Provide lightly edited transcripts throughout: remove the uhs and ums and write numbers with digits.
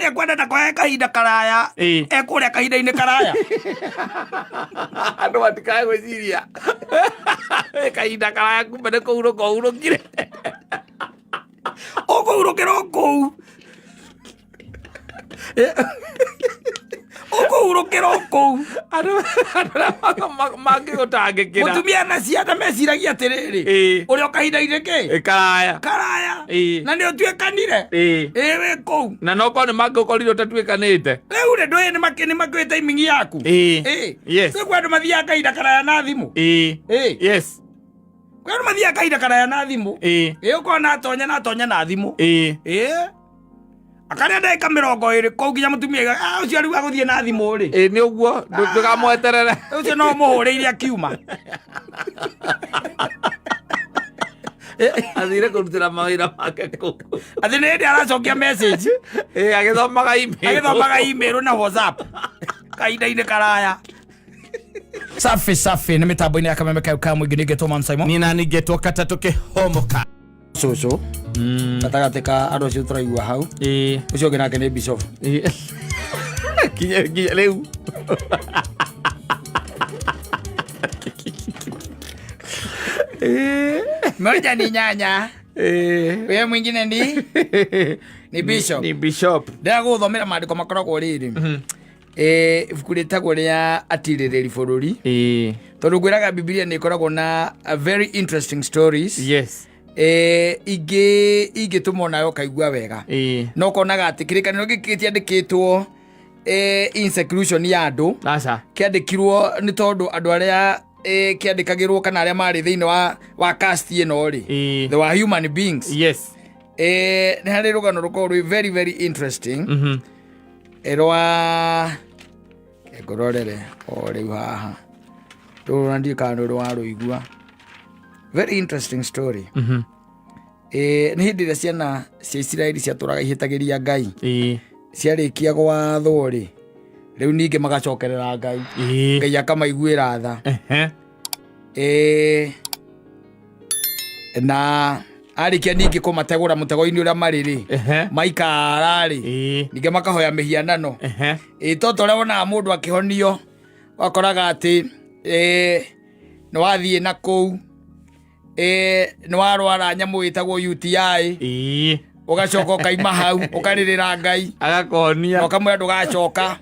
wothe ekwendete kũhe kahinda karaya ekũrĩa kahinda-inĩ karaya. Andũ matikae gwĩciria kahinda karaya kumbe nĩ kũhurũka ũhurũkire. Ũkũhurũkĩra o kũu, ũkũhurũkĩra o kũu. Andũ andũ arĩa mangĩgũtangĩkĩra. Mũtumia na ciana meciragia atĩrĩrĩ, ũrĩ o kahinda-inĩ kĩ karaya. Karaya. Na nĩ ũtuĩkanire. Ĩ wĩ kũu. Na no korwo nĩ mangĩgũkorire ũtatuĩkanĩte. Rĩu rĩ, ndũĩ nĩ makĩũĩ timing yaku. Rĩu kwĩ andũ mathiaga kahinda karaya na thimũ. Kwĩ andũ mathiaga kahinda karaya na thimũ. Ĩ ũkona atonya na atonya na thimũ. Ĩ akarĩa ndagĩka 20 kũu nginya mũtumia aiga, "Ah, ũcio rĩu agũthiĩ na thimũ rĩ." Ĩ nĩ ũguo, ndũkamweterere. Ũcio no mũhũrĩire akiuma. Athire kũrutĩra mawĩra make kũu. Atĩ nĩ hĩndĩ aracokia message. Ĩ agĩthomaga email. Agĩthomaga email na WhatsApp kahinda-inĩ karaya. Safi safi, nĩ mĩtambo-inĩ ya kameme kayo ka mũingĩ. Ningĩ Man Simon. Niĩ nani ngetwo katatũ kĩhomoka. Cũcũ gatagatĩ ka andũ acio tũraigua hau, ũcio ũngĩ nake nĩ bishop. Nginya nginya rĩu. Moja ni nyanya, huyo mwingine ni bishop. Ni bishop. Ndĩra gũthomera maandĩko makoragwo rĩrĩ, ibuku rĩtagwo rĩa atirĩrĩri bũrũri, tondũ ngwĩraga Bibilia nĩ ĩkoragwo na a very interesting stories. Ingĩ ingĩtũma onawe ũkaigua wega. No ũkonaga atĩ kĩrĩkanĩro gĩkĩ gĩtiandĩkĩtwo in seclusion ya andũ. Aca. Kĩandĩkirwo nĩ tondũ andũ arĩa kĩandĩkagĩrwo kana arĩa marĩ thĩinĩ wa cast ĩno rĩ, they were human beings. Nĩ harĩ rũgano rũkoragwo rwĩ very very interesting rwa ngũrorere o rĩu haha rũrũ, na ndiũ kana nĩ rwa rũigua. Very interesting story. Nĩ hĩndĩ ĩrĩa ciana cia Isiraeli ciatũraga ihĩtagĩria Ngai, ciarĩkia gwathwo rĩ, rĩu ningĩ magacokerera Ngai. Ngai akamaiguĩra tha. Na arĩkia ningĩ kũmategũra mũtego-inĩ ũrĩa marĩ rĩ, maikara rĩ, ningĩ makahoya mĩhianano. Ĩ to ta ũrĩa wonaga mũndũ akĩhonio, wakoraga atĩ nĩ wathiĩ na kũu, nĩ warwara nyamũ ĩtagwo UTI, ũgacoka ũkaima hau ũkarĩrĩra Ngai. Agakũhonia. Na ũkamwĩra ndũgacoka.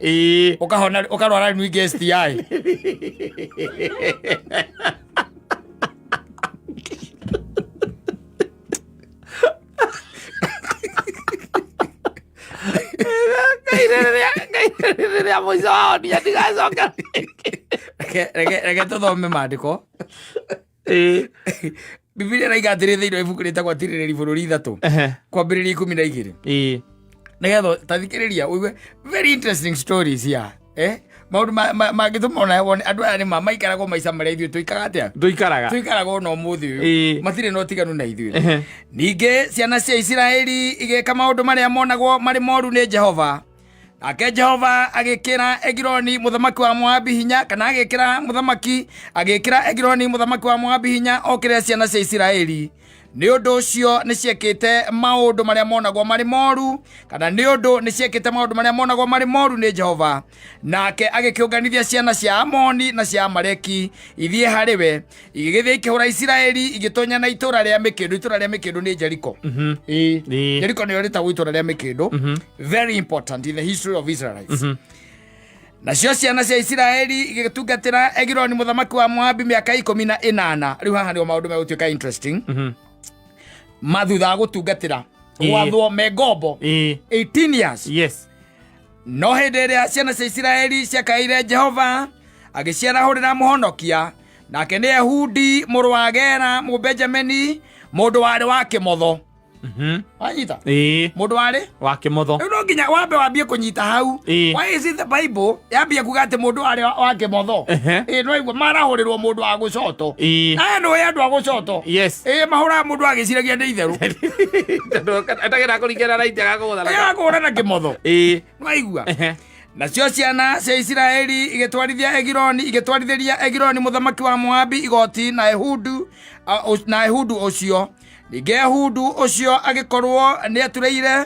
Ũkahona, ũkarwara rĩu ingĩ STI. Ngai rĩrĩa mũico wahonia ndigacoka. Reke tũthome maandĩko. Bibilia ĩraiga atĩrĩ thĩinĩ wa ibuku rĩtagwo Atirĩrĩri Bũrũri 3, kwambĩrĩria 12, nĩgetha tathikĩrĩria ũigue very interesting stories ya maũndũ mangĩtũma ona wone andũ aya nĩ ma maikaragwo maica marĩa ithuĩ tũikaraga atĩa. Tũikaraga. Tũikaraga ona ũmũthĩ ũyũ. Matirĩ na ũtiganu na ithuĩ. Ningĩ ciana cia Isiraeli igĩka maũndũ marĩa monagwo marĩ moru nĩ Jehova. Nake Jehova agĩkĩra Egiloni mũthamaki wa Moabi hinya, kana agĩkĩra mũthamaki, agĩkĩra Egiloni mũthamaki wa Moabi hinya okĩrĩre ciana cia Isiraeli. Nĩ ũndũ ũcio nĩ ciekĩte maũndũ marĩa monagwo marĩ moru, kana nĩ ũndũ nĩ ciekĩte maũndũ marĩa monagwo marĩ moru nĩ Jehova. Nake agĩkĩũnganithia ciana cia Amoni na cia Amaleki ithiĩ harĩ we, igĩgĩthiĩ ikĩhũra Isiraeli, igĩtonya na itũũra rĩa mĩkĩndũ. Itũũra rĩa mĩkĩndũ nĩ Jeriko. Jeriko nĩyo rĩtagwo itũũra rĩa mĩkĩndũ. Very important in the history of Israelites. Nacio ciana cia Isiraeli igĩtungatĩra Egiloni mũthamaki wa Moabi mĩaka 18. Rĩu haha nĩho maũndũ megũtuĩka interesting. Ma thutha wa gũtungatĩra, gwathwo me ngombo 18 years. No hĩndĩ ĩrĩa ciana cia Isiraeli ciakaĩire Jehova, agĩciarahũrĩra mũhonokia, nake nĩ Ehudi mũrũ wa Gera Mũbenjamini, mũndũ warĩ wa kĩmotho. Wanyita? Mũndũ warĩ wa kĩmotho. Rĩu no nginya wambe wambie kũnyita hau. Why is it the Bible yambie kuga atĩ mũndũ warĩ wa kĩmotho? Ĩ no igua marahũrĩrwo mũndũ wa gũcoto. Aya nĩ andũ a gũcoto. Ĩ mahũraga mũndũ agĩciragia nĩ itherũ. Etagĩra kũringana na itega kũgũtha. Agakũhũra na kĩmotho. Waigua? Nacio ciana cia Isiraeli igĩtwarithia Egiloni, igĩtwarithĩria Egiloni mũthamaki wa Moabi igoti na Ehudu, na Ehudu ũcio. Ningĩ Ehudu ũcio agĩkorwo nĩeturĩire.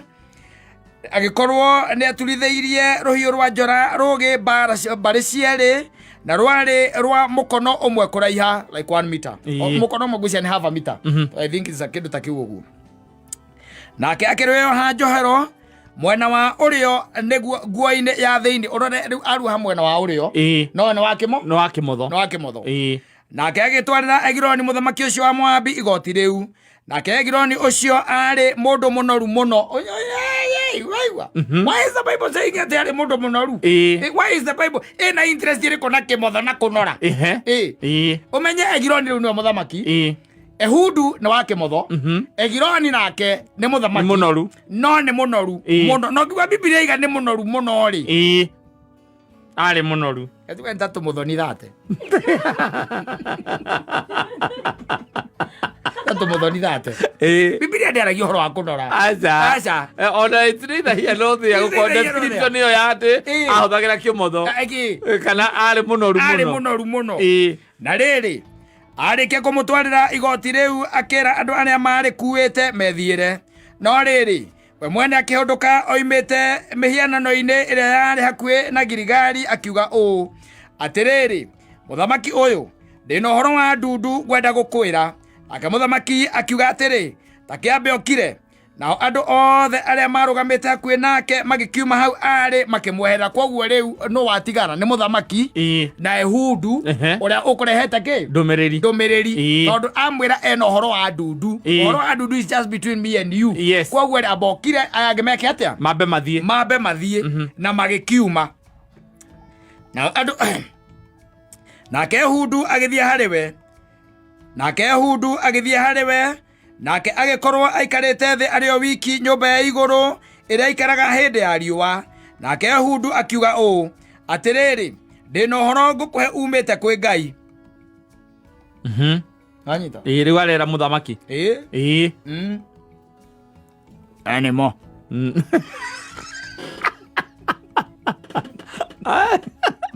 Agĩkorwo nĩ aturithĩirie rũhiũ rwa njora rũgĩ mbara mbarĩ cierĩ, na rwarĩ rwa mũkono ũmwe kũraiha, like 1 meter. Mũkono ũmwe ngwĩciria nĩ half a meter. I think it's a kĩndũ ta kĩu ũguo. Nake akĩrwĩoha njohero mwena wa ũrĩo nĩguo nguo-inĩ ya thĩinĩ. Ũrore rĩu aruoha mwena wa ũrĩo, no nĩ wa kĩmo, nĩ wa kĩmotho, nĩ wa kĩmotho. Nake agĩtwarĩra Egiloni mũthamaki ũcio wa Moabi igoti rĩu. Nake Egiloni ũcio aarĩ mũndũ mũnoru mũno. Oi, oi, oi, oi, waigua? Why is the Bible saying atĩ arĩ mũndũ mũnoru? Why is the Bible ĩna interest ĩrĩkũ na kĩmotho na kũnora? Ũmenye Egiloni rĩu nĩwe mũthamaki. Ehudu nĩ wa kĩmotho. Egiloni nake nĩ mũthamaki. Nĩ mũnoru. No nĩ mũnoru mũno. No ngiuga Bibilia iga nĩ mũnoru mũno rĩ. Arĩ mũnoru. Etuge nĩ ta tũmũthoni thate. Ta tũmũthoni thate. Bibilia ndĩaragia ũhoro wa kũnora. Aca. Aca. Ona it's neither here nor there. It's Gũkorwo neither here nor description ĩyo ya atĩ ahũthagĩra kĩmotho. Kana arĩ mũnoru Arĩ mũno. mũnoru mũno. Na rĩrĩ, arĩkia kũmũtwarĩra igoti rĩu, akĩra andũ arĩa maarĩkuĩte methiĩre. No rĩrĩ, we mwene akĩhũndũka oimĩte mĩhianano-inĩ ĩrĩa yarĩ hakuhĩ na Giligali, akiuga ũũ, Atĩrĩrĩ, mũthamaki ũyũ, ndĩ na ũhoro wa ndundu ngwenda gũkwĩra. Nake mũthamaki akiuga atĩrĩ, Ta kĩambe ũkire. Nao andũ othe arĩa marũgamĩte hakuhĩ nake magĩkiuma hau arĩ makĩmweherera. Kwoguo rĩu nũ watigara? Nĩ mũthamaki na Ehudu, ũrĩa ũkũrehete kĩ? Ndũmĩrĩri. Ndũmĩrĩri. Tondũ amwĩra ena ũhoro wa ndundu. Ũhoro wa ndundu is just between me and you. Kwoguo rĩ, amba ũkire, aya angĩ meke atĩa? Mambe mathiĩ. Mambe mathiĩ. Na magĩkiuma. Nao andũ nake Ehudu agĩthiĩ harĩ we. Nake Ehudu agĩthiĩ harĩ we, nake agĩkorwo aikarĩte thĩ arĩ o wiki nyũmba ya igũrũ ĩrĩa aikaraga hĩndĩ ya riũa. Nake Ehudu akiuga ũũ, Atĩrĩrĩ, ndĩ na ũhoro ngũkũhe umĩte kwĩ Ngai. Wanyita? Ĩĩ, rĩu arera mũthamaki. Ĩĩ. Ĩĩ. Aya nĩmo.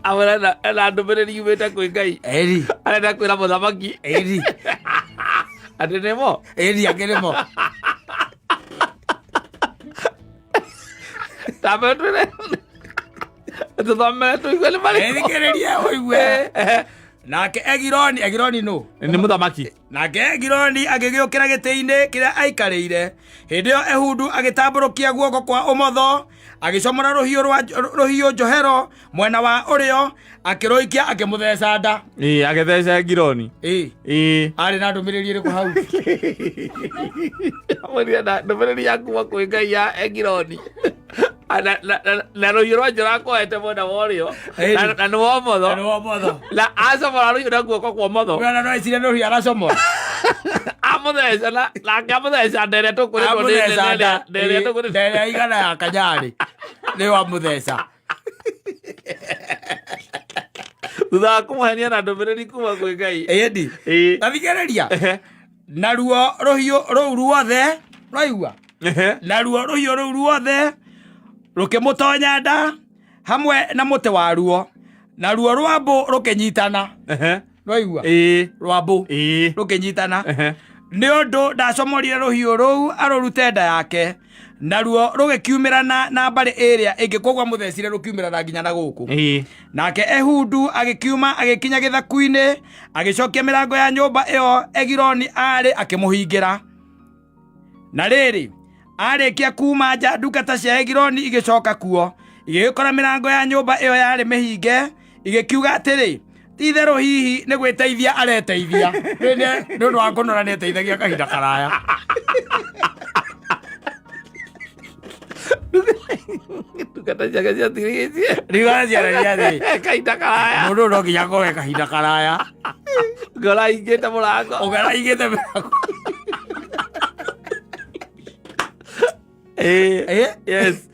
Amwĩra ena ndũmĩrĩri yumĩte kwĩ Ngai. Ĩri. Arenda kwĩra mũthamaki. Ĩri. Atĩ nĩmo. Ĩri angĩ nĩmo. Tambe twĩre. Tũthomere tũigue nĩ marĩkũ. Thikĩrĩria ũigue. Nake Egiloni, Egiloni nũ? Nĩ mũthamaki. Nake Egiloni agĩgĩũkĩra gĩtĩ-inĩ kĩrĩa aikarĩire. Hĩndĩ ĩyo Ehudu agĩtambũrũkia guoko kwa ũmotho, agĩcomora rũhiũ rwa rũhiũ njohero mwena wa ũrĩo, akĩrũikia akĩmũtheca nda. Ĩĩ, agĩtheca Egiloni. Ĩĩ. Ĩĩ. Arĩ na ndũmĩrĩri ĩrĩkũ hau? Amwĩrire na ndũmĩrĩri ya kuma kwĩ Ngai ya Egiloni. Na rũhiũ rwa njora akoete mwena wa ũrĩo. Ĩĩ. Na nĩ wa ũmotho. Nĩ wa ũmotho. Na acomora rũhiũ na guoko kwa ũmotho. Wena no eciria nĩ rũhiũ aracomora. Amũtheca na nake amũtheca nda ĩrĩa tũkwĩrĩtwo nĩ Amũtheca nda. nda ĩrĩa tũkwĩrĩtwo. Nda ĩrĩa igana ya kanyarĩ. Nĩ wamũtheca. Thutha wa kũmũhenia na ndũmĩrĩri kuma kwĩ Ngai. Ĩndi. Ĩĩ. Tathikĩrĩria. Naruo rũhiũ rũu ruothe rwaigua. Naruo rũhiũ rũu ruothe rũkĩmũtonya nda hamwe na mũtĩ waruo, naruo rwambũ rũkĩnyitana. Rwaigua? Ĩĩ. Rwambũ Ĩĩ. rũkĩnyitana. Nĩ ũndũ ndacomorire rũhiũ rũu arũrute nda yake, naruo rũgĩkiumĩrana na mbarĩ ĩrĩa ĩngĩ. Koguo amũthecire rũkiumĩrana nginya na gũkũ. Nake Ehudu agĩkiuma agĩkinya gĩthaku-inĩ, agĩcokia mĩrango ya nyũmba ĩyo Egiloni aarĩ, akĩmũhingĩra. Na rĩrĩ, arĩkia kuuma nja, ndungata cia Egiloni igĩcoka kuo, igĩgĩkora mĩrango ya nyũmba ĩyo yarĩ mĩhinge, igĩkiuga atĩrĩ, Ti-itherũ hihi nĩ gwĩteithia areteithia. Nĩ ũndũ wa kũnora nĩ eteithagia kahinda karaya. Ndungata ciake ciatirĩtie. Ndungata ciake ciatirĩtie. Kahinda karaya. Mũndũ no nginya akorwo kahinda karaya. Ũngĩraingĩte mũrango. Ũngĩraingĩte mũrango. Eh, yes.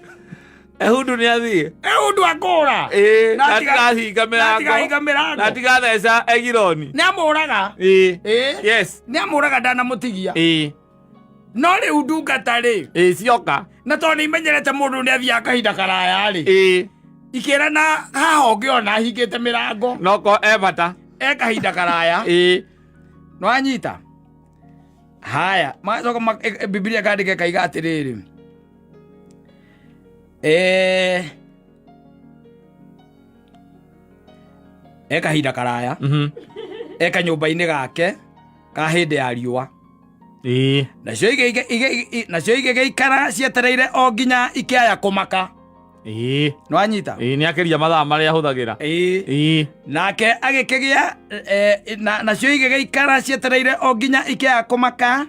Ehudu nĩ athiĩ. Ehudu akũra. Ĩĩ, Na na atigahinga mĩrango. atigahinga mĩrango. Na atigatheca Egiloni. Nĩ amũraga. Ĩĩ. Ĩĩ. Yes. Nĩ amũraga ndanamũtigia. Ĩĩ. No rĩu ndungata rĩ. Ĩĩ cioka. Na tondũ nĩ imenyerete mũndũ nĩ athiaga kahinda karaya rĩ. Ĩĩ. Ikĩra na haha ũngĩona ahingĩte mĩrango. Noko e bata. E kahinda karaya. Ĩĩ. Nĩwanyita? Haya, magacoka Bibilia kandĩke kaiga atĩrĩrĩ. E kahinda karaya e kanyũmba-inĩ gake ka hĩndĩ ya riũa. Nacio nacio igĩgĩikara cietereire o nginya ikĩaya kũmaka. Nĩwanyita? Ĩĩ, nĩ akĩria mathaa marĩa ahũthagĩra. Nake agĩkĩgĩa nacio igĩgĩikara cietereire o nginya ikĩaya kũmaka,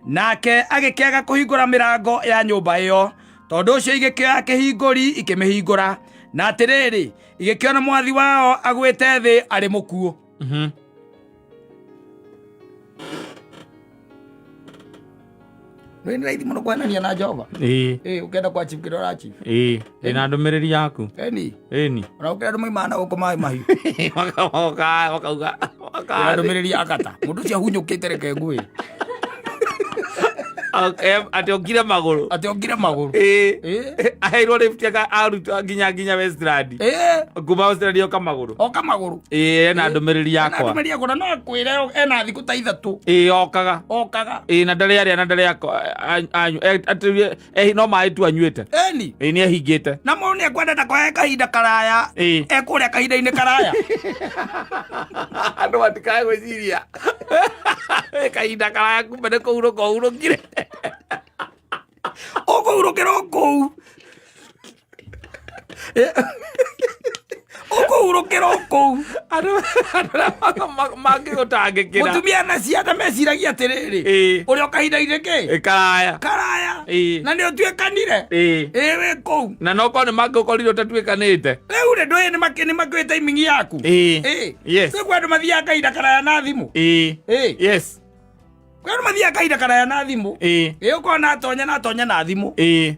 nake agĩkĩaga kũhingũra mĩrango ya nyũmba ĩyo. Tondũ ũcio igĩkĩoya kĩhingũri ikĩmĩhingũra, na atĩrĩrĩ, igĩkĩona mwathi wao agwĩte thĩ arĩ mũkuũ. Nĩ raithi mũno kwenania na Jehova. Ĩĩ, ũkĩenda kwa chief kĩrĩa ũra chief. Ĩĩ, ndĩna ndũmĩrĩri yaku. Ĩni. Ĩni. Ona ũkĩra andũ moimaga na gũkũ maĩ mahiũ. Makauga. Ndĩna ndũmĩrĩri ya kata. Mũndũ ũcio ahunyũkĩte reke ngwĩre. Atĩ okire magũrũ. Atĩ okire magũrũ. Ĩĩ. Aheirwo lift arutwo nginya Westland. Kuma Westland oka magũrũ. Oka magũrũ. Ĩĩ, ena ndũmĩrĩri Ena yakwa. ndũmĩrĩri yakwa na no akwĩre ena thikũ ta 3. Ĩĩ, okaga. Okaga. Ĩĩ, na ndarĩ arĩa na ndarĩ anyua. No maĩ tu anyuĩte. Ĩni. Ĩĩ, nĩ ehingĩte. Na mũndũ nĩ ekwenda ndakoe kahinda karaya. Ĩĩ. Ekũrĩa kahinda-inĩ karaya. Andũ matikae gwĩciria kahinda karaya kumbe nĩ kũhurũka ũhurũkire. Ũkũhurũkĩra o kũu. Ũkũhurũkĩra o kũu. Andũ arĩa mangĩgũtangĩkĩra. Mũtumia na ciana meciragia atĩrĩrĩ. Ũrĩa o kahinda-inĩ kĩ? Karaya. Karaya. Na nĩ ũtuĩkanire. Ĩĩ, wĩ kũu. Na no korwo nĩ mangĩgũkorire ũtatuĩkanĩte. Rĩu rĩ, ndũĩ nĩ makĩũĩ timing yaku. Yes. Rĩu kwĩ andũ mathiaga kahinda karaya na thimũ. Yes. Kwĩ andũ mathiaga kahinda karaya na thimũ. Ĩĩ, ũkona atonya na atonya na thimũ. Ĩĩ.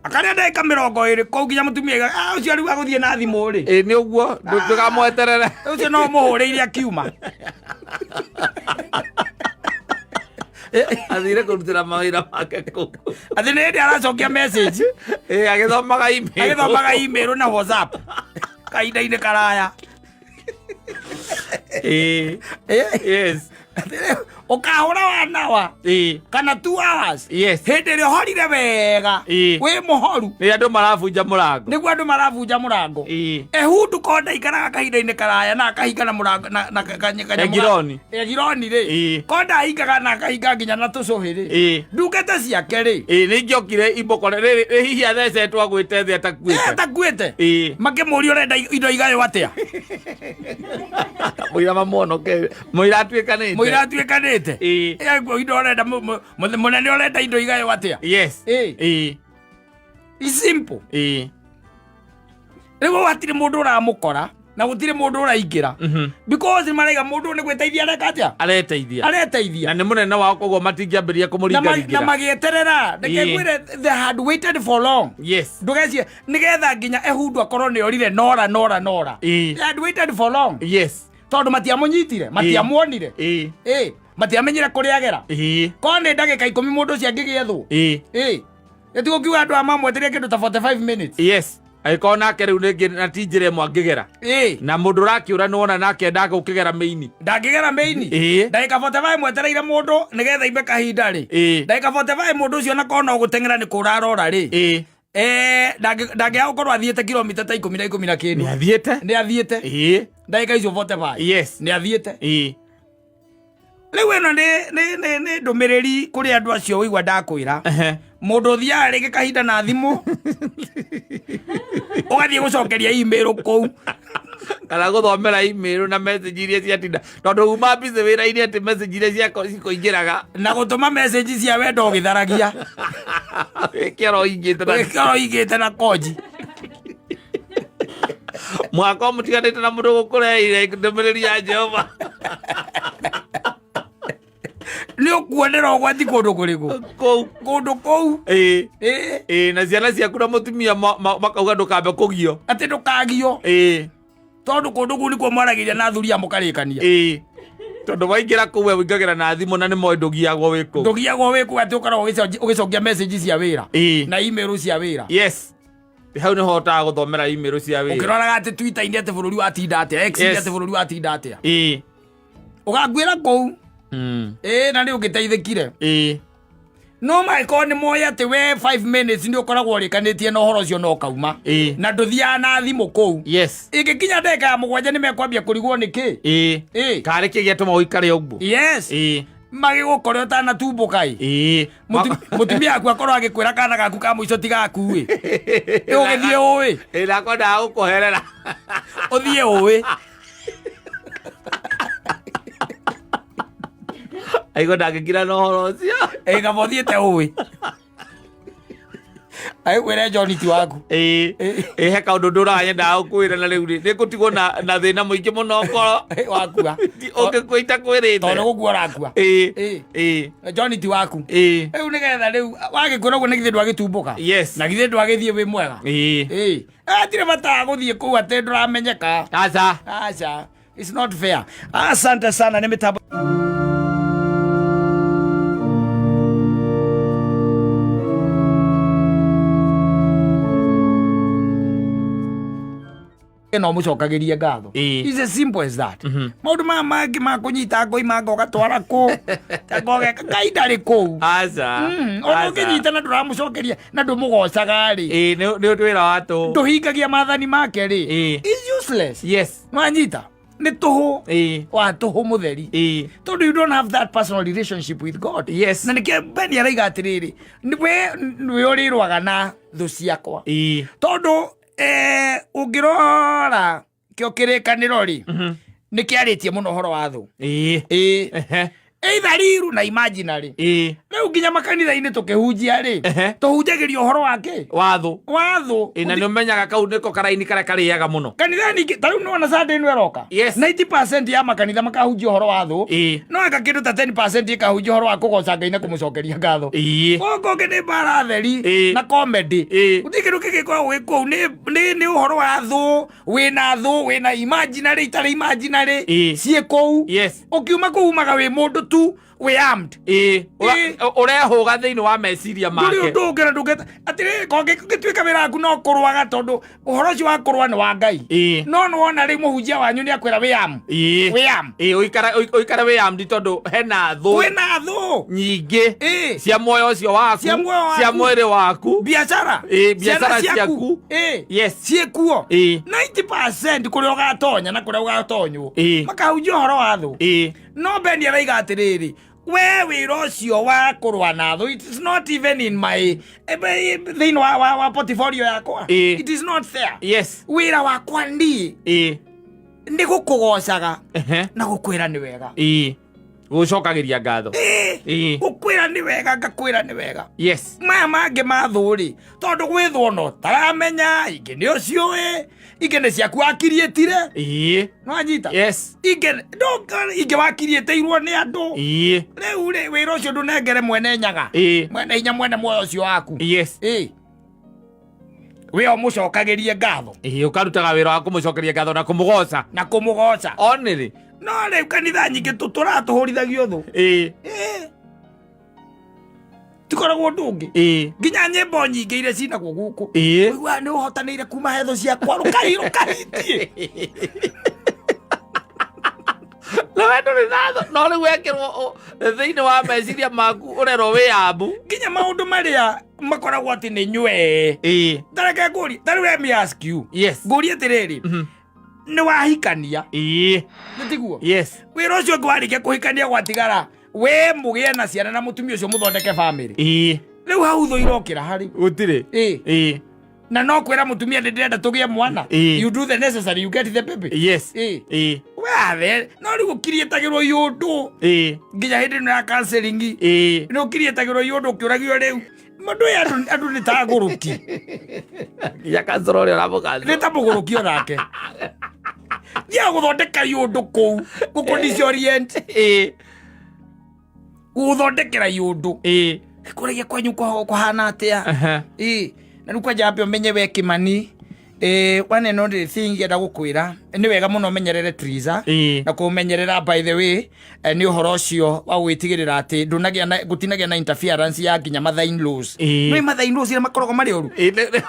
Akarĩa ndagĩka 20 kũu nginya mũtumia aiga, "Ah, ũcio rĩu agũthiĩ na thimũ rĩ." Ĩĩ, nĩ ũguo, ndũkamweterere. Ũcio no ũmũhũrĩire akiuma. Athire kũrutĩra mawĩra make kũu. Atĩ nĩ hĩndĩ aracokia message. Ĩĩ, agĩthomaga email. Agĩthomaga email na WhatsApp. Kahinda-inĩ karaya. Ĩĩ. Yes. Ũkahũra one hour. Ĩĩ. Kana 2 hours. Yes. Hĩndĩ ĩrĩa ũhorire wega. Ĩĩ. Wĩ mũhoru. Nĩ andũ marabunja mũrango. Nĩguo andũ marabunja mũrango. Ĩĩ. Ehudu ko ndaikaraga kahinda-inĩ karaya na akahinga na mũrango na kanyamũ Egiloni. Egiloni rĩ. Ĩĩ. Ko ndahingaga na akahinga nginya na tũcũhĩ rĩ. Ĩĩ. Ndungata ciake rĩ. Ĩĩ, nĩ ingĩokire imũkore. Rĩrĩ, hihi athecetwo agwĩte thĩ atakuĩte. Atakuĩte. Ĩĩ. Makĩmũria ũrenda indo igaywo atĩa? Mũira mamuonoke. Mũira atuĩkanĩte. Mũira atuĩkanĩte. Ĩĩ. Ĩ, indo ũrenda mũnene ũrenda indo igaywo atĩa? Yes. Ĩĩ. Ĩĩ. It's simple. Ĩĩ. Rĩu hatirĩ mũndũ ũramũkora na gũtirĩ mũndũ ũraingĩra. Because maraiga mũndũ nĩ gwĩteithia areka atĩa? Areteithia. Areteithia. Na nĩ mũnene wao koguo matingĩambĩrĩria kũmũringaringĩra. Na magĩeterera. Reke ngwĩre they had waited for long. Yes. Ndũgecie nĩgetha nginya Ehudu akorwo nĩ orire nora nora nora. Ĩĩ. They had waited for long. Yes. Tondũ matiamũnyitire, matiamuonire. Ĩĩ. Ĩĩ. Matiamenyire kũrĩa agera. Ĩĩ. Korwo nĩ ndagĩka 10 mũndũ ũcio angĩgĩethwo. Ĩĩ. Ĩĩ. Ĩtigũ kiuga andũ aya mamwetereire kĩndũ ta 45 minutes. Yes. Angĩkorwo nake rĩu rĩngĩ na ti njĩra ĩmwe angĩgera. Ĩĩ. Na mũndũ ũrakĩũra nĩ wona nake ndagũkĩgera mĩini. Ndangĩgera mĩini. Ĩĩ. Ndagĩka 45 mwetereire mũndũ nĩgetha imbe kahinda rĩ. Ĩĩ. Ndagĩka 45 mũndũ ũcio onakorwo no gũteng'era nĩ kũra arora rĩ. Ĩĩ. Ndangĩaga gũkorwo athiĩte kilomita ta 10 na 10 na kĩndũ. Nĩ athiĩte. Nĩ athiĩte. Ĩĩ. Ndagĩka icio 45. Yes. Nĩ athiĩte. Ĩĩ. Rĩu ĩno nĩ ndũmĩrĩri kũrĩ andũ acio ũigua ndakwĩra. Mũndũ ũthiaga rĩngĩ kahinda na thimũ. Ũgathiĩ gũcokeria email kũu. Kana gũthomera email na message iria ciatinda. Tondũ uma busy wĩra-inĩ atĩ message iria cikũingĩraga. Na gũtũma message cia wendo ũgĩtharagia. Wĩkĩra ũingĩte na Wĩkĩra ũingĩte na konji. Mwaka mũtiganĩte na mũndũ gũkũreheire ndũmĩrĩri ya Jehova. Nĩ ũkuonera ũgwati kũndũ kũrĩkũ? Kũu. Kũndũ kũu. Ĩĩ. Ĩĩ. Ĩĩ, na ciana ciaku na mũtumia makauga ndũkambe kũgio. Atĩ ndũkagio. Ĩĩ. Tondũ kũndũ kũu nĩkuo mwaragĩria na athuri a mũkarĩkania. Ĩĩ. Tondũ waingĩra kũu we ũingagĩra na thimũ na nĩ moĩ ndũgiagwo wĩ kũu. Ndũgiagwo wĩ kũu atĩ ũkoragwo ũgĩcokia message cia wĩra. Ĩĩ. Na email cia wĩra. Yes. Hau nĩho hotaga gũthomera email cia wĩra. Ũkĩroraga atĩ Twitter-inĩ atĩ bũrũri watinda atĩa, X-inĩ Yes. atĩ bũrũri watinda atĩa. Ĩĩ. Ũgakuĩra kũu. Ĩĩ, na nĩ ũngĩteithĩkire. Ĩĩ. No mangĩkorwo nĩ moĩ atĩ we 5 minutes nĩ ũkoragwo ũrĩkanĩtie na ũhoro ũcio na ũkauma na ndũthiaga na thimũ kũu, ĩngĩkinya ndagĩka ya 7 nĩ mekwambia kũrigwo nĩ kĩ. Karĩ kĩ gĩatũma ũikare ũguo? Yes. Magĩgũkore ũtanatumbũka ĩ. Mũtumia waku akorwo agĩkwĩra kana gaku ka mũico ti gaku ĩ, ũgĩthiĩ ũĩ. Ĩ, nakwendaga gũkũherera. Ũthiĩ ũĩ. Aigua ndangĩkira na ũhoro ũcio. Ĩ, kaba ũthiĩte ũĩ agĩkwĩre John ti waku. Ĩ, he kaũndũ ndũraga nyendaga gũkwĩra na rĩu rĩ nĩ ngũtigwo na thĩna mũingĩ mũno ngoro. Wakua. Ũngĩkua itakwĩrĩte. Tondũ gũkua ũrakua. John ti waku. Rĩu nĩgetha rĩu wagĩkwĩra ũguo, nĩ githĩ ndwagĩtumbũka? Yes. Na githĩ ndwagĩthiĩ wĩ mwega? Hatirĩ bata wa gũthiĩ kũu atĩ ndũramenyeka. Aca. Aca, it's not fair. Asante sana nĩ mĩtambo. No mũcokagĩrie ngatho. It's as simple as that. Maũndũ maya mangĩ ma kũnyita ngoimanga ũgatwara kũ ngogeka Ngai ndarĩ kũu. Aca. Ona Aca. ũngĩnyita na ndũramũcokeria na ndũmũgocaga rĩ, Ĩ, nĩ wĩra wa tũ. Ndũhingagia maathani make rĩ, is useless. Nwanyita nĩ tũhũ wa tũhũ mũtheri, tondũ you don't have that personal relationship with God. Na nĩkĩo Beni araiga atĩrĩrĩ, we nĩwe ũrĩrũaga na thũ ciakwa, tondũ ũngĩrora kĩo kĩrĩkanĩro rĩ, nĩ kĩarĩtie mũno ũhoro wa thũ. Either riru na imaginary. Rĩu nginya makanitha-inĩ tũkĩhunjia rĩ, tũhunjagĩria ũhoro wa kĩ? Watho. Wa thũ. Ĩ, na nĩ ũmenyaga kau nĩko karaini karĩa karĩaga mũno. Kanitha ningĩ ta rĩu nĩwona Sunday ĩno ĩroka, 90% ya makanitha makahunjia ũhoro wa thũ, no anga kĩndũ ta 10% ĩkahunjia ũhoro wa kũgoca Ngai na kũmũcokeria ngatho. Gũkũ ũngĩ nĩ mbara theri na comedy. Gũtirĩ kĩndũ kĩngĩkoragwo gĩ kũu, nĩ ũhoro wa thũ, wĩna thũ, wĩna imaginary, itarĩ imaginary, ciĩ kũu. Ũkiuma kũu umaga wĩ mũndũ tu wĩ armed. Ũrehũga thĩinĩ wa meciria Ndũrĩ make. Ũndũ ũngĩ na ndũngĩta atĩrĩrĩ, kongĩtuĩka wĩra waku no kũrũaga, tondũ ũhoro ũcio wa kũrũa nĩ wa Ngai. No nĩwona rĩu mũhunjia wanyu nĩ akwĩra wĩ armed. Wĩ armed. Ũikare wĩ armed tondũ hena thũ Kwĩna thũ nyingĩ cia muoyo ũcio waku, Cia muoyo waku. Cia mwĩrĩ waku. Biacara. Biacara Ciana. Ciaku. Ciĩkuo. 90% kũrĩa ũgatonya na kũrĩa ũgatonywo, makahunjia ũhoro wa thũ. No Beni araiga atĩrĩrĩ, we wĩra ũcio wa kũrũa na thũ, it is not even in my thĩinĩ wa portfolio yakwa. It is not there. Wĩra wakwa niĩ nĩ gũkũgocaga na gũkwĩra nĩ wega. Gũcokagĩria ngatho. Gũkwĩra nĩ wega, ngakwĩra nĩ wega. Maya mangĩ ma thũ rĩ, tondũ gwĩthwo no taramenya, ingĩ nĩ ũciũĩ, ingĩ nĩ ciaku wakiriĩtire. Nwanyita? Yes. Ingĩ ingĩ wakiriĩtĩirwo nĩ andũ. Rĩu rĩ, wĩra ũcio ndũnengere mwene nyaga, mwene hinya, mwene muoyo ũcio waku. We ũmũcokagĩrie ngatho. Ũkarutaga wĩra wa kũmũcokeria ngatho na kũmũgoca. Na kũmũgoca. Onĩrĩ. No rĩu kanitha nyingĩ tũratũhũrithagio thũ. Tikoragwo ũndũ ũngĩ. Nginya nyĩmbo nyingĩ iria cinagwo gũkũ, ũiguaga nĩ ũhotanĩire kuma hetho ciakwa rũkai rũkahitie. Na we ndũrĩ na thũ, no rĩu wekĩrwo thĩinĩ wa meciria maku ũrerwo wĩ ambu. Nginya maũndũ marĩa makoragwo atĩ nĩ nywee. Tareke ngũrie, tarĩu let me ask you. Ngũrie atĩrĩrĩ, nĩ wahikania? Nĩ tiguo? Yes. Wĩra ũcio ũngĩ warĩkia kũhikania, gwatigara we mũgĩe na ciana na mũtumia ũcio, mũthondeke family. Rĩu hau thũ irokĩra harĩ? Gũtirĩ. Na no kwĩra mũtumia ndĩ ndĩrenda tũgĩe mwana. You do the necessary, you get the baby. Wathe no rĩu ũkiriĩtagĩrwo iũndũ nginya hĩndĩ ĩno ya counseling, nĩ ũkiriĩtagĩrwo iũndũ ũkĩũragio rĩu mũndũ ũyũ, andũ nĩ ta agũrũki. Nginya kansoro ũrĩa ũramũkanjũra. Nĩ ta mũgũrũki onake thiaga gũthondeka iũndũ kũu gũkũ disorient, gũthondekera iũndũ. Kũrĩa kwanyu kũhana atĩa? Ĩ, na rĩu kwanja ambe ũmenye we Kĩmani. One and only thing ngĩenda gũkwĩra nĩ wega mũno ũmenyerere Triza na kũmenyerera, by the way, nĩ ũhoro ũcio wa gwĩtigĩrĩra atĩ ndũnagĩa na gũtinagĩa na interference ya nginya mother in laws. Nĩ mother in laws iria makoragwo marĩ ũru.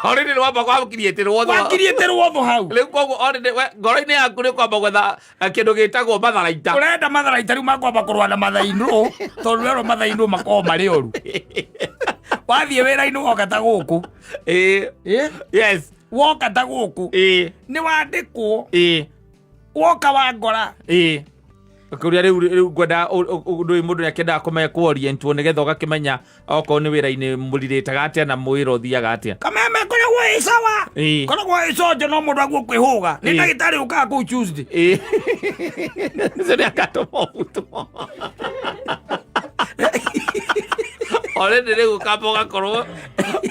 Already nĩ wamba gwakiriĩtĩrwo. Wakiriĩtĩrwo thũ hau. Rĩu koguo already ngoro-inĩ yaku nĩ kwamba gwetha kĩndũ gĩtagwo matharaita. Ũrenda matharaita rĩu makwamba kũrũa na mother in law, tondũ werwo mother in law makoragwo marĩ ũru. Wathiĩ wĩra-inĩ woka ta gũkũ. Yes. Woka ta gũkũ nĩ wandĩkwo. Woka wangora. Kũrĩa rĩu ngwenda ũndũ ũyũ, mũndũ nĩakĩendaga kũmenya kũorientwo nĩgetha ũgakĩmenya okorwo nĩ wĩra-inĩ mũrirĩtaga atĩa na mwĩra ũthiaga atĩa. Kameme koragwo ĩ sawa. Koragwo ĩ conjo, no mũndũ aguo kwĩhũga nĩ ndagĩtarĩ ũkaga kũu Tuesday. Ũcio nĩ agatũma ũbutwo already, rĩu ũkamba ũgakorwo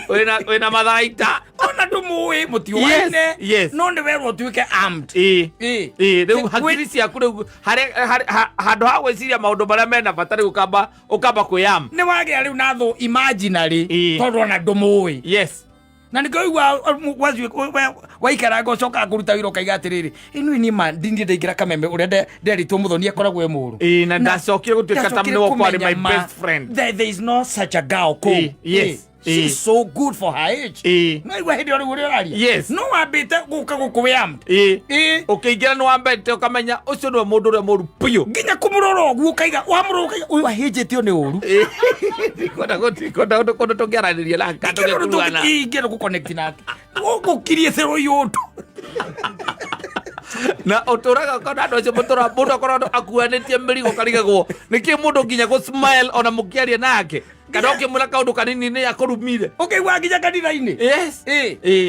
wĩna matharaita. Ona ndũmũĩ, mũtiũaine. No nĩ werwo ũtuĩke armed. Rĩu hakiri ciaku rĩu handũ ha gwĩciria maũndũ marĩa mena bata, rĩu ũkamba kwĩyam. Nĩ wagĩa rĩu na thũ imaginary, tondũ ona ndũmũĩ. Na nĩkĩo igua waikaranga ũcokaga kũruta wĩra ũkaiga atĩrĩrĩ, ĩno nĩ ma ndindĩ ndaingĩra Kameme ũrĩa nderitwo mũthoni akoragwo e mũũru. Na ndacokire gũtuĩka ta Ndacokire nĩwe kwarĩ kũmenya my ma, best friend. There is no such a girl kũu. Yes. She's so good for her age. No igua hĩndĩ ĩyo rĩu ũrĩa ũraria. No wambĩte gũka gũkũ wĩ armed. Ũkĩingĩra nĩ wambete ũkamenya ũcio nĩwe mũndũ ũrĩa mũru biũ. Nginya kũmũrora ũguo ũkaiga, wamũrora ũkaiga ũyũ ahĩnjĩtio nĩ ũru. Ndikwenda ũndũ kũndũ tũngĩaranĩria na kana tũngĩkuruhana. Ingĩenda gũconnect nake gũkiriĩte rũi ũndũ. Na ũtũraga ũkona andũ acio mũtũra mũndũ akorwo akuanĩtie mĩrigo karigagwo nĩkĩ mũndũ nginya gũ smile ona mũkĩaria nake kana ũkĩmwĩra kaũndũ kanini nĩ akũrumire. Ũkĩigua nginya kanitha-inĩ.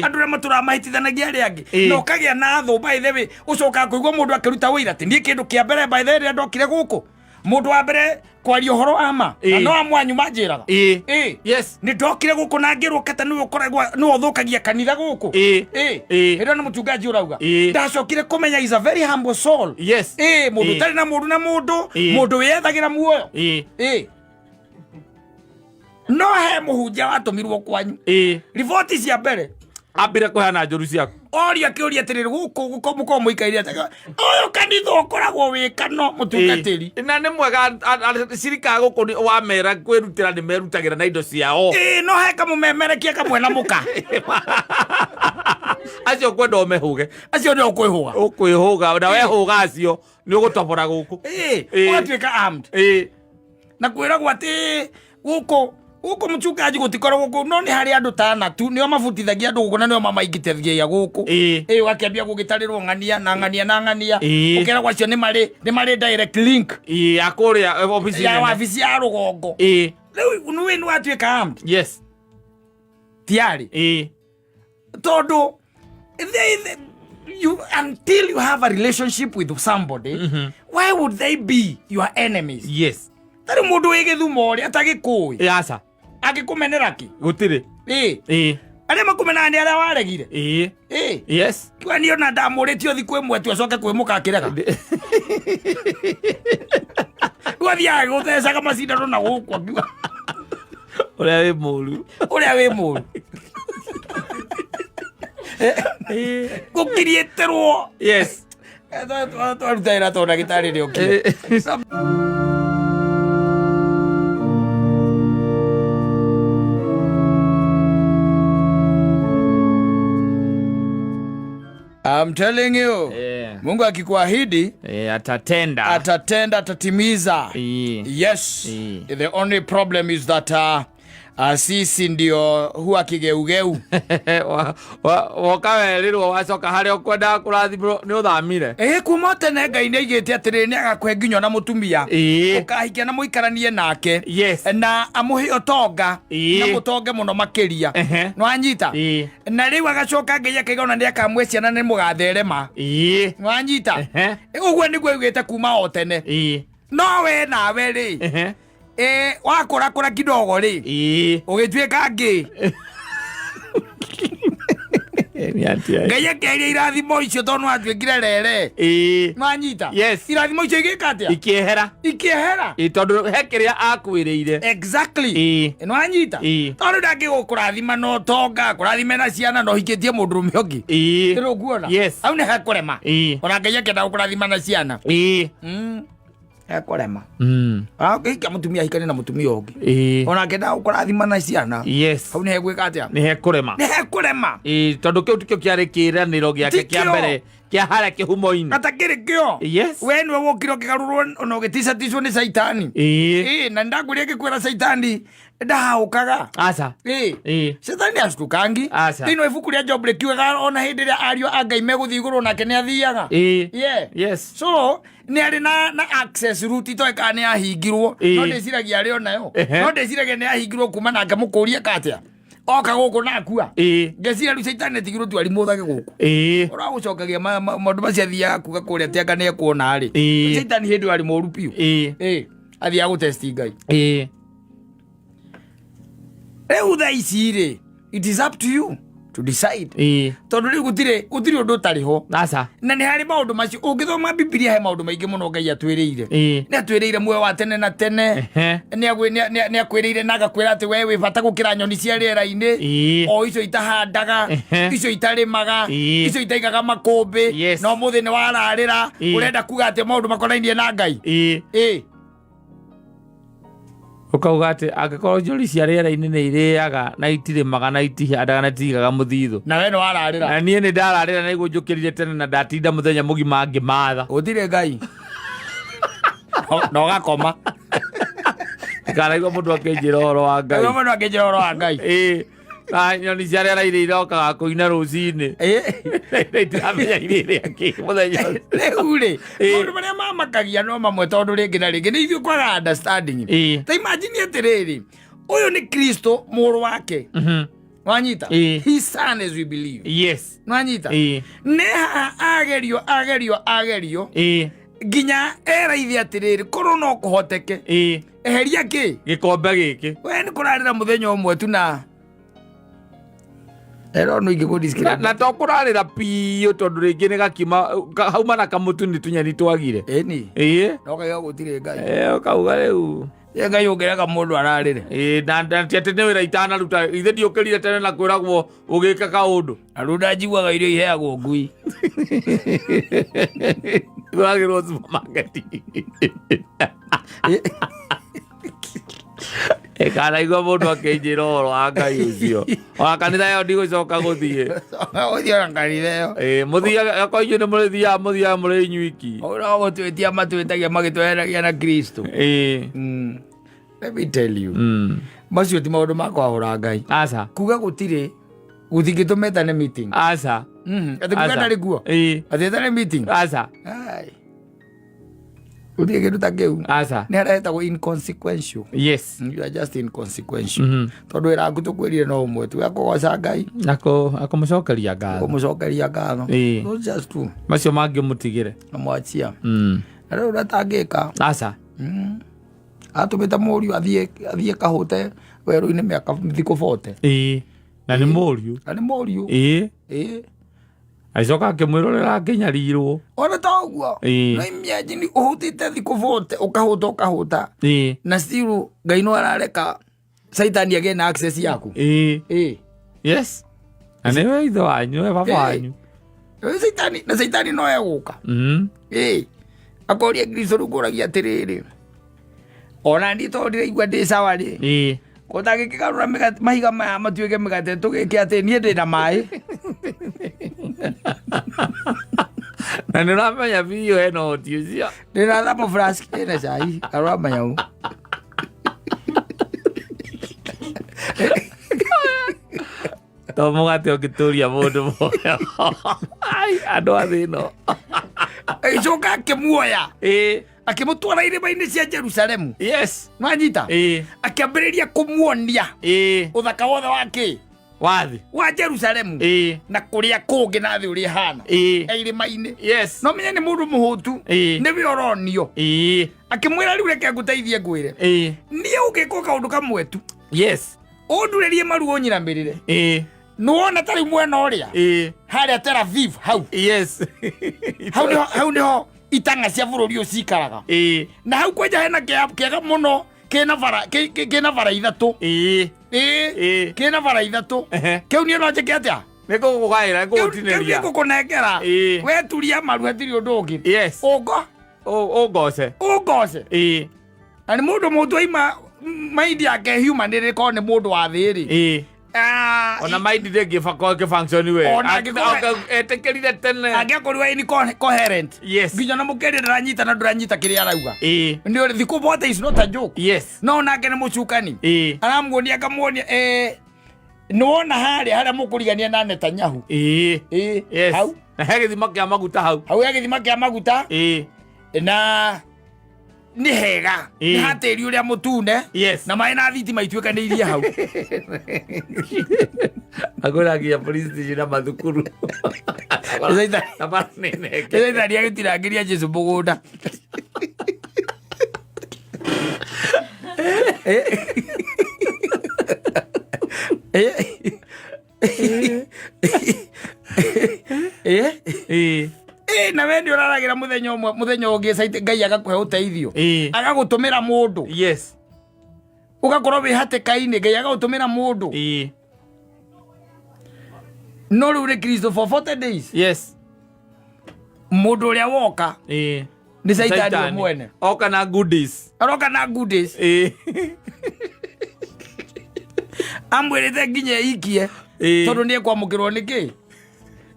Andũ arĩa matũraga mahĩtithanagia arĩa angĩ. Na ũkagĩa na thũ, by the way, ũcokaga kũigua mũndũ akĩruta ũira atĩ niĩ kĩndũ kĩa mbere, by the way, rĩrĩa ndokire gũkũ, mũndũ wa mbere kwaria ũhoro wa ma na no amwanyu manjĩraga. Nĩ ndokire gũkũ na ngĩrwo kata nĩwe ũkoragwo nĩwe ũthũkagia kanitha gũkũ. Hĩndĩ ĩyo nĩ mũchungaji ũrauga. Ndacokire kũmenya is a very humble soul. Mũndũ ũtarĩ na mũndũ na mũndũ, mũndũ wĩyethagĩra muoyo. No he mũhunjia watũmirwo kwanyu, riboti cia mbere Ambire kũheana njũru ciaku. Oria kĩũria atĩrĩrĩ, gũkũ gũkũ mũkorwo mũikaire atĩa, ũyũ kanitha ũkoragwo wĩ kano mũtungatĩri. Na nĩ mwega cirika gũkũ wamera kwĩrutĩra nĩ merutagĩra na indo ciao. No he kamũmemerekia kamwe na mũka. Acio kwenda ũmehũge. Acio nĩ ũkwĩhũga. Ũkwĩhũga na wehũga acio nĩ ũgũtobora gũkũ. Ũgatuĩka armed. Na kwĩragwo atĩ gũkũ gũkũ mũchungaji gũtikoragwo kũu, no nĩ harĩ andũ tana tu nĩo mabutithagia andũ gũkũ na nĩo mamaingithagia gũkũ. Ũgakĩambia gũgĩtarĩrwo ng'ania na ng'ania na ng'ania. Ũkeragwo acio nĩ marĩ direct link Ya kũrĩa obici ya nene. Wabici ya rũgongo. Rĩu nĩ watuĩka armed. Tiarĩ tondũ you, until you have a relationship with somebody, why would they be your enemies? Tarĩ mũndũ wĩ gĩthumo ũrĩa atagĩkũĩ Aca. Angĩkũmenera kĩ? Gũtirĩ. Arĩa makũmenaga nĩ arĩa waregire. Kiuga niĩ ona ndamũrĩtio thikũ ĩmwe tu acoke kwĩmũka akĩrega. Rĩu athiaga gũthecaga macindano na gũkũ akiuga Ũrĩa wĩ mũru. Ũrĩa wĩ mũru gũkiriĩtĩrwo. Twaruta wĩra tondũ ndagĩtarĩ nĩ okire. I'm telling you. Mungu akikuahidi Atatenda. Atatenda, atatimiza. Yes. The only problem is that sisi ndio huwa kigeugeu. Woka werirwo wacoka harĩa ũkwendaga kũrathimwo nĩ ũthamire. Kuma tene Ngai nĩ aigĩte atĩrĩrĩ, nĩ agakũhe nginya ona mũtumia ũkahikia na mũikaranie nake na amũhe ũtonga na mũtonge mũno makĩria. Nĩwanyita? Na rĩu agacoka Ngai akaiga ona nĩ akamwe ciana nĩ mũgatherema. Nĩwanyita? Ũguo nĩguo augĩte kuma o tene. No we nawe rĩ, wakũrakũra kidogo rĩ, ũgĩtuĩka ngĩ. Nĩ atĩa? Ngai akĩeheria irathimo icio tondũ no atuĩkire rere. Nwanyita? Yes. Irathimo icio igĩka atĩa? Ikĩehera. Ikĩehera. Ĩĩ, tondũ he kĩrĩa akwĩrĩire. Exactly. Nwanyita? Tondũ ndangĩgũkũrathima na ũtonga, kũrathime na ciana na ũhikĩtie mũndũrũme ũngĩ. Nĩũkuona? Yes. Hau nĩ hekũrema. Ona Ngai akĩenda gũkũrathima na ciana. Hekũrema. Ũngĩhikia mũtumia ahikanie na mũtumia ũngĩ. Ona akĩenda gũkũrathima na ciana. Yes. Hau nĩ hegwĩka atĩa? Nĩ hekũrema. Nĩ hekũrema. Ĩĩ, tondũ kĩu tikĩo kĩarĩ kĩĩranĩro gĩake Tikĩo. kĩa mbere kĩa harĩa kĩhumo-inĩ. Atakĩrĩ kĩo. Yes. We nĩwe wokire ũkĩgarũrwo ona ũgĩticaticwo nĩ caitani. Ĩĩ, na nĩndakwĩrire ngĩkwĩra caitani ndahaũkaga. Aca. Ĩĩ. Caitani ndacutukangi. Aca. Thĩinĩ wa ibuku rĩa Job rĩkiugaga ona hĩndĩ ĩrĩa ariũ a Ngai megũthiĩ igũrũ nake nĩ athiaga. Yeah. Yes. So nĩ arĩ na access route itoĩ kana nĩ yahingirwo. No ndĩciragia arĩ o nayo. No ndĩciragia nĩ yahingirwo kuma nake mũkũrie ka atĩa. Oka gũkũ na akua. Ngeciria rĩu caitani atigirwo tu arimũthage gũkũ. Ũragũcokagia maũndũ macio athiaga kuga kũrĩa atĩ anga nĩ ekuona rĩ. Caitani hĩndĩ ĩyo arĩ mũru biũ. Athiaga gũtesti Ngai. Rĩu thaa ici rĩ, it is up to you to decide. Tondũ rĩu gũtirĩ ũndũ ũtarĩ ho. Aca. Na nĩ harĩ maũndũ macio ũngĩthoma Bibilia he maũndũ maingĩ mũno Ngai atwĩrĩire. Nĩ atwĩrĩire muoyo wa tene na tene. Nĩ akwĩrĩire na agakwĩra atĩ we wĩ bata gũkĩra nyoni cia rĩera-inĩ. O icio itahandaga, icio itarĩmaga, icio itaigaga makũmbĩ. Yes. Na ũmũthĩ nĩ wararĩra, ũrenda kuga atĩ maũndũ makonainie na Ngai. Ũkauga atĩ angĩkorwo njũri cia rĩera-inĩ nĩ irĩaga na itirĩmaga na itihandaga na itigaga mũthithũ. Na we nĩ wararĩra. Na niĩ nĩ ndararĩra na nĩguo njũkĩrire tene na ndatinda mũthenya mũgima ngĩmatha. Gũtirĩ Ngai. Na ũgakoma. Ndikanaigua mũndũ akĩnjĩra ũhoro wa Ngai. Ũguo mũndũ akĩnjĩra ũhoro wa Ngai. Ĩĩ. Na nyoni cia rĩera-inĩ irokaga kũina rũcinĩ. Itiramenya irĩrĩa kĩ mũthenya ũcio. Rĩu rĩ, maũndũ marĩa mamakagia no mamwe tondũ rĩngĩ na rĩngĩ nĩ ithuĩ kwaga understanding. Ta imagine atĩrĩrĩ, ũyũ nĩ Kristo mũrũ wake. Wanyita? His son as we believe. Yes. Wanyita? Nĩ haha agerio agerio agerio nginya era ithe atĩrĩrĩ, korwo no kũhoteke eheria kĩ Gĩkombe gĩkĩ. We nĩ kũrarĩra mũthenya ũmwe tu na ero no ingĩkũ Na to kũrarĩra biũ tondũ rĩngĩ nĩ gakima hauma na kamũtu nĩ tũnyeni twagire. Ĩni. No kaiga gũtirĩ Ngai. Ũkauga rĩu. Ĩ Ngai ũngĩreka mũndũ ararĩre. Ĩĩ, na ti atĩ nĩ wĩra itanaruta ithe ndiũkĩrire tene na kwĩragwo ũgĩka kaũndũ. Na rĩu ndanjiguaga irio iheagwo ngui. Igũragĩrwo supermarket. Kanaigua mũndũ akĩnjĩra ũhoro wa Ngai ũcio. Ona kanitha ĩyo ndigũcoka gũthiĩ. Ũthiĩ ona kanitha ĩyo. Ĩĩ, mũthiaga akorwo inyuĩ nĩ mũrĩthiaga mũthiaga mũrĩ inyuiki. Ũũ no gũtwĩtia matwĩtagia magĩtweheragia na Kristo. Let me tell you. Macio ti maũndũ ma kwahũra Ngai. Aca. Kuga gũtirĩ gũtingĩtũma etane meeting. Aca. Atĩ kuga Aca. ndarĩ kuo. Atĩ etane meeting. Aca. Ai. Gũtirĩ kĩndũ ta kĩu. Aca. Nĩ harĩa hetagwo inconsequential. Yes. You are just inconsequential. Tondũ wĩra waku tũkwĩrire no ũmwe tu, wa kũgoca Ngai, Akũmũcokeria ngatho. Kũmũcokeria ngatho. Those just two. Macio mangĩ ũmũtigĩre. Namwachia. Na rĩu ũrĩa atangĩka. Aca. Atũmĩte mũriũ athiĩ kahũte werũ-inĩ mĩaka thikũ 40. Na nĩ mũriũ. Na nĩ mũriũ. Agĩcoka akĩmwĩrorera akĩnyarirwo. Ona ta ũguo. No imagine ũhutĩte thikũ 40 ũkahũta ũkahũta. Na still Ngai no arareka Saitani agĩe na access yaku. Yes. Na nĩwe ithe wanyu, nĩwe baba wanyu. Saitani, na Saitani no egũka. Akoria Kristo rĩu ngũragia atĩrĩrĩ. Ona niĩ tondũ ndĩraigua ndĩ sawa rĩ. Ũtangĩkĩgarũra mahiga maya matuĩke mĩgate tũgĩke atĩ niĩ ndĩ na maĩ. Na nĩ ũramenya biũ hena ũhoti ũcio. Ndĩ na thermal flask ĩna cai, garũra manyamũ. To mũgate ũngĩtũria mũndũ muoyo. Ai, andũ a thĩ ĩno. Agĩcoka akĩmuoya. Akĩmũtwara irĩma-inĩ cia Jerusalemu. Yes. Nwanyita? Akĩambĩrĩria kũmuonia ũthaka wothe wa kĩ? Wa thĩ. Wa Jerusalemu. Na kũrĩa kũngĩ na thĩ ũrĩa ĩhana. E irĩma-inĩ. Yes. No menye nĩ mũndũ mũhũtu. Nĩwe ũronio. Akĩmwĩra rĩu reke ngũteithie ngwĩre. Niĩ ũngĩkwo kaũndũ kamwe tu. Yes. Ũndurĩrie maru ũnyinamĩrĩre. Nĩwona ta rĩu mwena ũrĩa. Harĩa Tel Aviv hau. Hau nĩho, hau nĩho itang'a cia bũrũri ũyũ cikaraga. Na hau kwanja hena kĩaga mũno kĩna bara kĩna bara ithatũ. Ĩĩ. Kĩna bara ithatũ. Kĩu niĩ no njĩke atĩa? Nĩ ngũgũgaĩra. Kĩu ngũgũtinĩria. Nĩngũkũnengera. We turia maru, hatirĩ ũndũ ũngĩ. Ũngo Ũngoce. Ũngoce. Na nĩ mũndũ mũndũ aima mind yake human ĩrĩ nĩ mũndũ wa thĩ rĩ. Ona mind ndĩngĩ function we. Ona angĩkorwo- Etĩkĩrire tene. Angĩakorirwo ĩ coherent nginya na mũkĩria ndaranyita na ndũranyita kĩrĩa arauga. Nĩ ũrĩ thikũ bote is not a joke. No nake nĩ mũcukani. Aramuonia akamuonia, nĩwona harĩa harĩa mũkũrigania na Netanyahu. Ĩĩ. Hau. Na he gĩthima kĩa maguta hau. Hau he gĩthima kĩa maguta. Na nĩ hega. Nĩ hatĩri ũrĩa mũtune. Na maĩ na thitima ituĩkanĩirie hau. Agũragia police station na mathukuru. Na bara nĩ nenge. Caitani agĩtirangĩria Jesu mũgũnda. Na we nĩ ũraragĩra mũthenya ũmwe mũthenya ũngĩ Ngai agakũhe ũteithio. Agagũtũmĩra mũndũ. Ũgakorwo wĩ hatĩka-inĩ, Ngai agagũtũmĩra mũndũ. No rĩu nĩ Kristo for 40 days. Mũndũ ũrĩa woka nĩ Caitani we mwene. Oka na goodies. Aroka na goodies. Amwĩrĩte nginya eikie. Tondũ nĩ ekwamũkĩrwo nĩ kĩ?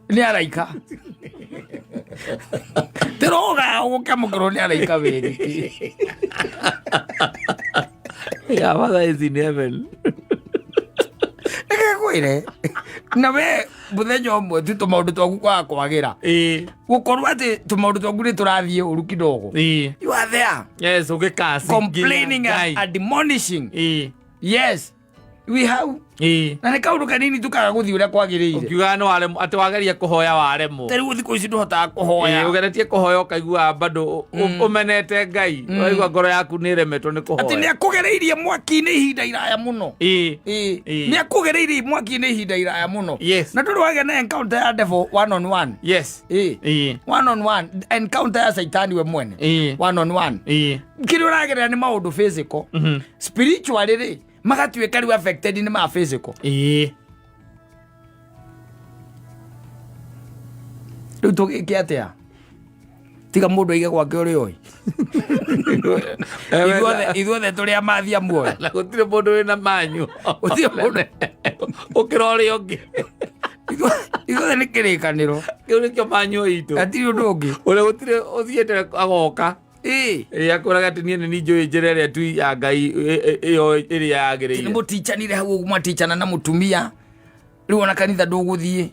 Nĩ araika. Tĩroga ũgũkĩamũkĩrwo nĩ araika wĩ nĩkĩ? Your father is in heaven. Reke ngwĩre, na we mũthenya ũmwe tu tũmaũndũ twaku kwaga kwagĩra. Gũkorwo atĩ tũmaũndũ twaku nĩ tũrathiĩ ũru kidogo. You are there. Yes, ũgĩkasi. Complaining and admonishing. Yes. Wĩ hau. Na nĩ kaũndũ kanini tu kaga gũthiĩ ũrĩa kwagĩrĩire. Ũkiugaga nĩ waremwo, atĩ wageria kũhoya waremwo. Ta rĩu thikũ ici ndũhotaga kũhoya. Ũgeretie kũhoya ũkaigua bado ũmenete Ngai. Ũkaigua ngoro yaku nĩ ĩremetwo nĩ kũhoya. Atĩ nĩ akũgereirie mwaki-inĩ ihinda iraya mũno. Nĩ akũgereirie mwaki-inĩ ihinda iraya mũno. Na ndũrĩ wagĩa na encounter ya devil one on one. One on one encounter ya Saitani we mwene. One on one. Kĩrĩa ũragerera nĩ maũndũ physical. Spiritually rĩ, magatuĩka rĩu affected nĩ ma physical. Rĩu tũgĩke atĩa? Tiga mũndũ aige gwake ũrĩa oĩ. Ithuothe tũrĩ amathia muoyo. Na gũtirĩ mũndũ wĩna manyu. Gũtirĩ mũndũ. Ũkĩra ũrĩa ũngĩ. Ithuothe nĩ kĩrĩkanĩro. Kĩu nĩkĩo manyu itũ. Hatirĩ ũndũ ũngĩ. Ũrĩa gũtirĩ ũthiĩte agoka. Akwĩraga atĩ niĩ nĩ niĩ njũĩ njĩra ĩrĩa tu ya Ngai ĩyo ĩrĩa yagĩrĩire. Nĩ mũtichanire hau ũguo mwaticana na mũtumia. Rĩu ona kanitha ndũgũthiĩ.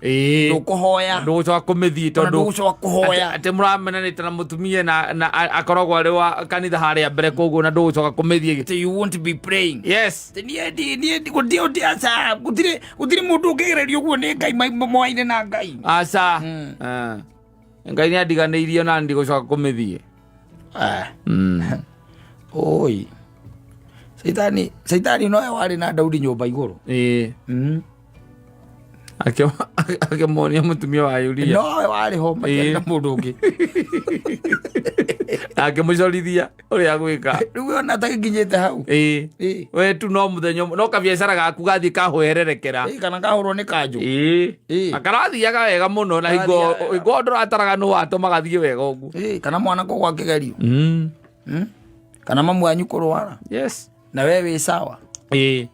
Ndũkũhoya. Ndũgũcoka kũmĩthiĩ Ona tondũ ndũgũcoka kũhoya. Atĩ mũramenanĩte na mũtumia na akoragwo arĩ wa kanitha harĩa mbere koguo na ndũgũcoka kũmĩthiĩ. Atĩ you won't be praying. Yes. Atĩ niĩ niĩ gũtirĩ ũndũ aca, gũtirĩ mũndũ ũngĩgererio ũguo nĩ Ngai moaine na Ngai. Aca. Ngai nĩ andiganĩirie na ndigũcoka kũmĩthiĩ. Oi. Caitani nowe warĩ na Daudi nyũmba igũrũ. Akĩmonia mũtumia wa Uria. Nowe warĩ ho matiarĩ na mũndũ ũngĩ. Akĩmũcorithia ũrĩa gwĩka. Rĩu ona atagĩkinyĩte hau. We tu no mũthenya ũmwe, no kabiacara gaku gathiĩ kahwererekera. Kana kahũrwo nĩ kanjũ. Karathiaga wega mũno na Karathiaga hingo ndũrataraga nũ watũma gathiĩ wega ũguo. Kana mwana kũgwa kĩgerio. Kana mamu wanyu kũrwara. Na we wĩ sawa. You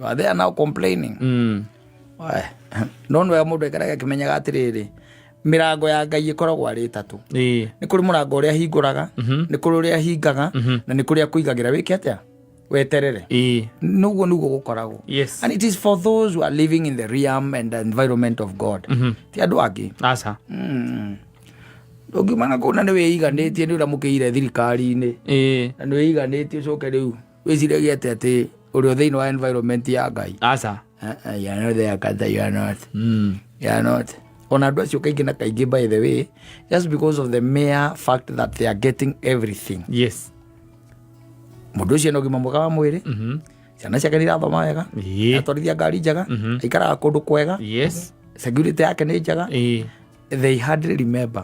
are there now complaining. No nĩ wega mũndũ aikarage akĩmenyaga atĩrĩrĩ, mĩrango ya Ngai ĩkoragwo arĩ ĩtatũ. Nĩ kũrĩ mũrango ũrĩa ahingũraga, nĩ kũrĩ ũrĩa ahingaga, na nĩ kũrĩ akũigagĩra wĩke atĩa? Weterere. Nĩguo nĩguo gũkoragwo. And it is for those who are living in the realm and the environment of God. Ti andũ angĩ. Aca. Ndũngiuma na kũu na nĩ wĩiganĩtie nĩ ũrĩa mũkĩire thirikari-inĩ. Na nĩ wĩiganĩtie ũcoke rĩu wĩciragie atĩ atĩ ũrĩ o thĩinĩ wa environment ya Ngai. Aca. You are not there, Kata, you are not. You are not. Ona andũ acio kaingĩ na kaingĩ, by the way, just because of the mere fact that they are getting everything. Mũndũ ũcio ena ũgima mwega wa mwĩrĩ, ciana ciake nĩ irathoma wega, atwarithia ngari njega, aikaraga kũndũ kwega. Security yake nĩ njega. They hardly remember.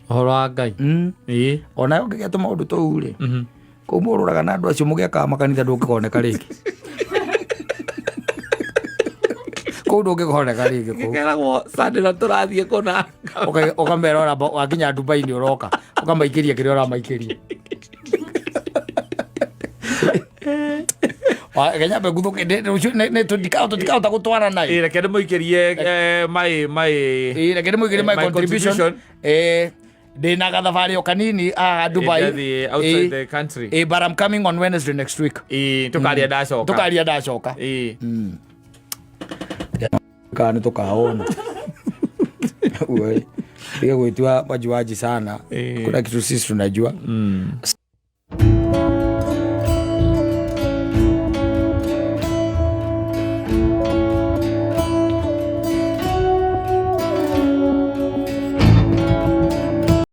Ũhoro wa Ngai. Onawe ũngĩgĩa tũmaũndũ tũu rĩ, kũu mũrũraga na andũ acio mũgĩakaga makanitha, ndũngĩkoneka rĩngĩ kũu, ndũngĩkoneka rĩngĩ kũu. Keragwo Sunday na tũrathiĩ kũna. Ũkamera wakinya Dubai nĩ ũroka ũkamaikĩria kĩrĩa ũramaikĩria. Kenya mbe nguthuke rũciũ tũtikahota gũtwara nayo. Reke ndĩmũikĩrie my Ĩ, reke ndĩmũikĩrie my my contribution. Contribution. Ndĩna gathabarĩ o kanini haha Dubai. Ndathiĩ outside Ĩ, the country. Ĩ, but I'm coming on Wednesday next week. Tũkaria ndacoka. Tũkaria ndacoka. Kana nĩ tũkaona. Ue, tiga gwĩtua wajuaji sana. Kuna kitu sisi tunajua.